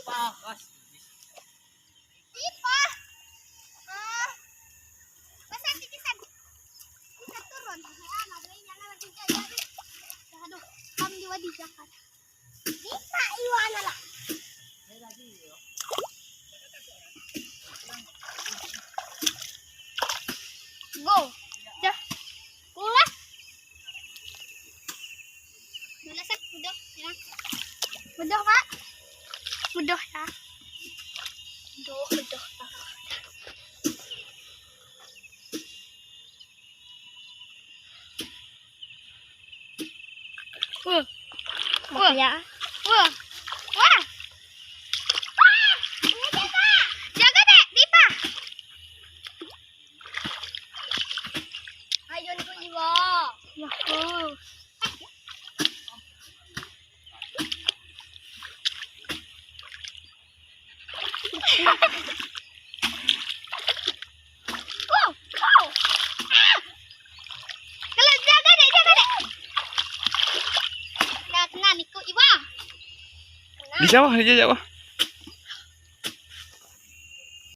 Pakas. Dipa. Ah. Basta titisan. Bisa turun. Aduh, kami di wadi jakat. Dipa iwana lah. Go. Dah. Ulah. Ulah sak, udah ya. Udah, Pak. Udah ya. Udah, udah. Wah. Wah. Ya. Wah. Wah. Wah. Jaga, Dek. Dipa. Ayo niku Iwa. Ya. Oh. Wow, wow. Ah! Kalau jaga dek, jaga dek. Nah, kena niku Iwa. Di sawah, di sawah.